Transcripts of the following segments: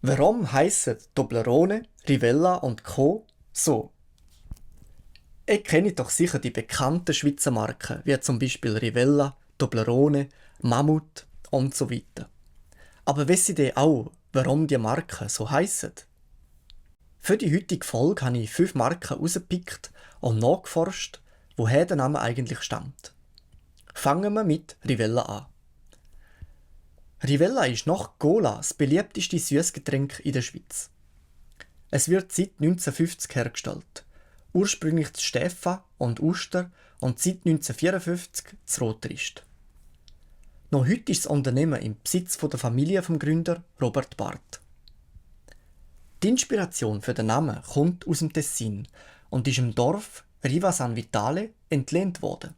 Warum heissen Toblerone, Rivella und Co. so? Ihr kennt doch sicher die bekannten Schweizer Marken, wie zum Beispiel Rivella, Toblerone, Mammut und so weiter. Aber wisst ihr auch, warum die Marken so heissen? Für die heutige Folge habe ich 5 Marken rausgepickt und nachgeforscht, woher der Name eigentlich stammt. Fangen wir mit Rivella an. Rivella ist nach Cola das beliebteste Süßgetränk in der Schweiz. Es wird seit 1950 hergestellt. Ursprünglich zu Stefan und Uster und seit 1954 zu Rotrist. Noch heute ist das Unternehmen im Besitz der Familie vom Gründer Robert Barth. Die Inspiration für den Namen kommt aus dem Tessin und ist im Dorf Riva San Vitale entlehnt worden.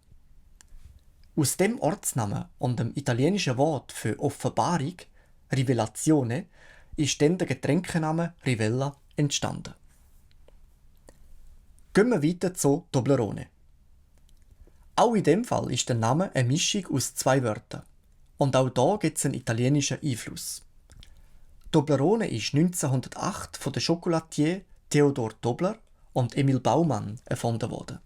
Aus dem Ortsnamen und dem italienischen Wort für Offenbarung, Rivelazione, ist dann der Getränkename Rivella entstanden. Gehen wir weiter zu Toblerone. Auch in dem Fall ist der Name eine Mischung aus 2 Wörtern. Und auch da gibt es einen italienischen Einfluss. Toblerone ist 1908 von den Chocolatier Theodor Tobler und Emil Baumann erfunden worden.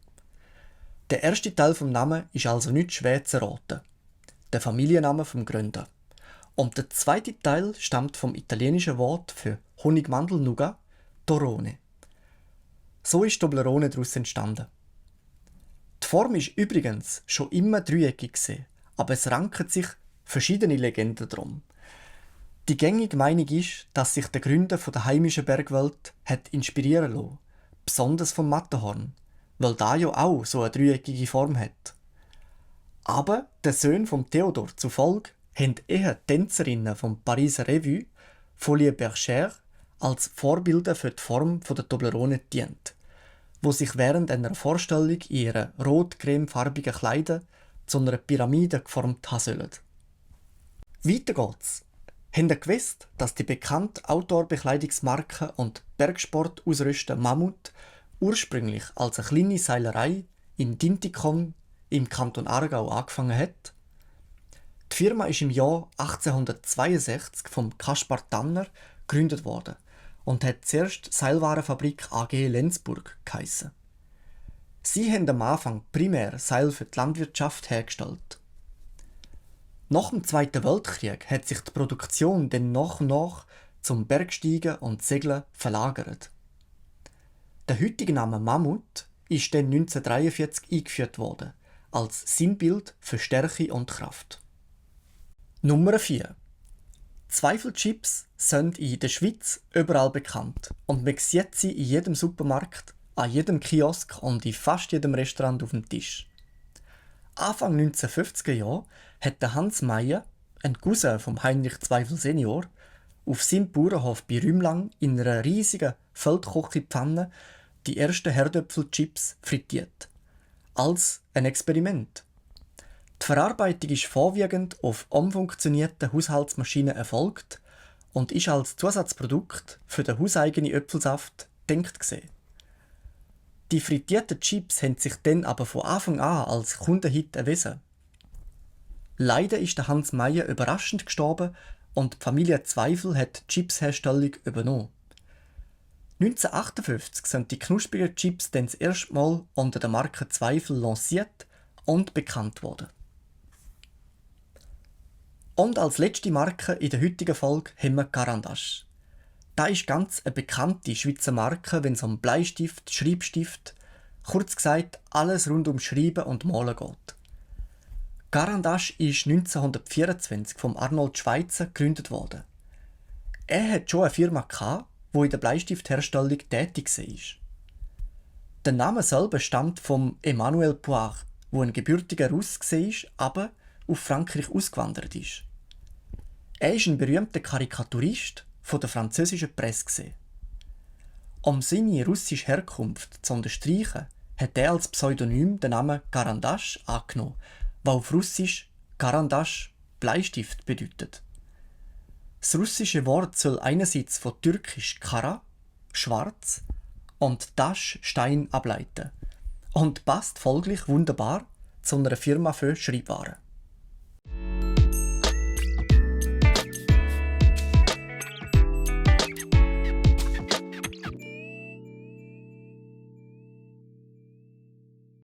Der erste Teil vom Namen ist also nicht schwer zu erraten. Der Familienname vom Gründer. Und der zweite Teil stammt vom italienischen Wort für Honigmandelnougat, Torone. So ist Toblerone daraus entstanden. Die Form ist übrigens schon immer dreieckig gewesen, aber es ranken sich verschiedene Legenden drum. Die gängige Meinung ist, dass sich der Gründer von der heimischen Bergwelt hat inspirieren lassen, besonders vom Matterhorn, weil da ja auch so eine dreieckige Form hat. Aber der Söhne vom Theodor zufolge haben eher Tänzerinnen vom Pariser Revue, Folie Bergère, als Vorbilder für die Form der Toblerone dient, wo sich während einer Vorstellung in ihren rot-cremefarbigen Kleidern zu einer Pyramide geformt haben sollen. Weiter geht's. Habt ihr gewusst, dass die bekannte Outdoor-Bekleidungsmarke und Bergsportausrüster Mammut ursprünglich als eine kleine Seilerei in Dintikon im Kanton Aargau angefangen hat? Die Firma ist im Jahr 1862 vom Kaspar Tanner gegründet worden und hat zuerst Seilwarenfabrik AG Lenzburg geheissen. Sie haben am Anfang primär Seil für die Landwirtschaft hergestellt. Nach dem Zweiten Weltkrieg hat sich die Produktion dann nach und nach zum Bergsteigen und Segeln verlagert. Der heutige Name Mammut ist dann 1943 eingeführt worden, als Sinnbild für Stärke und Kraft. Nummer 4. Zweifelchips sind in der Schweiz überall bekannt und man sieht sie in jedem Supermarkt, an jedem Kiosk und in fast jedem Restaurant auf dem Tisch. Anfang 1950er Jahre hat der Hans Meyer, ein Cousin vom Heinrich Zweifel Senior, auf seinem Bauernhof bei Rümlang in einer riesigen Feldkochpfanne die ersten Herdöpfelchips frittiert. Als ein Experiment. Die Verarbeitung ist vorwiegend auf umfunktionierten Haushaltsmaschinen erfolgt und ist als Zusatzprodukt für den hauseigenen Äpfelsaft gedacht gewesen. Die frittierten Chips haben sich dann aber von Anfang an als Kundenhit erwiesen. Leider ist der Hans Meyer überraschend gestorben und die Familie Zweifel hat die Chipsherstellung übernommen. 1958 sind die knusprigen Chips dann das erste Mal unter der Marke Zweifel lanciert und bekannt worden. Und als letzte Marke in der heutigen Folge haben wir Carandache. Das ist ganz eine bekannte Schweizer Marke, wenn es um Bleistift, Schreibstift, kurz gesagt alles rund um Schreiben und Malen geht. Carandache ist 1924 von Arnold Schweitzer gegründet worden. Er hat schon eine Firma gehabt, die in der Bleistiftherstellung tätig war. Der Name selber stammt von Emmanuel Poire, der ein gebürtiger Russ war, aber auf Frankreich ausgewandert ist. Er ist ein berühmter Karikaturist von der französischen Presse. Um seine russische Herkunft zu unterstreichen, hat er als Pseudonym den Namen Carandache angenommen, was auf Russisch Carandache Bleistift bedeutet. Das russische Wort soll einerseits von türkisch Kara, schwarz, und Dash, Stein ableiten und passt folglich wunderbar zu einer Firma für Schreibwaren.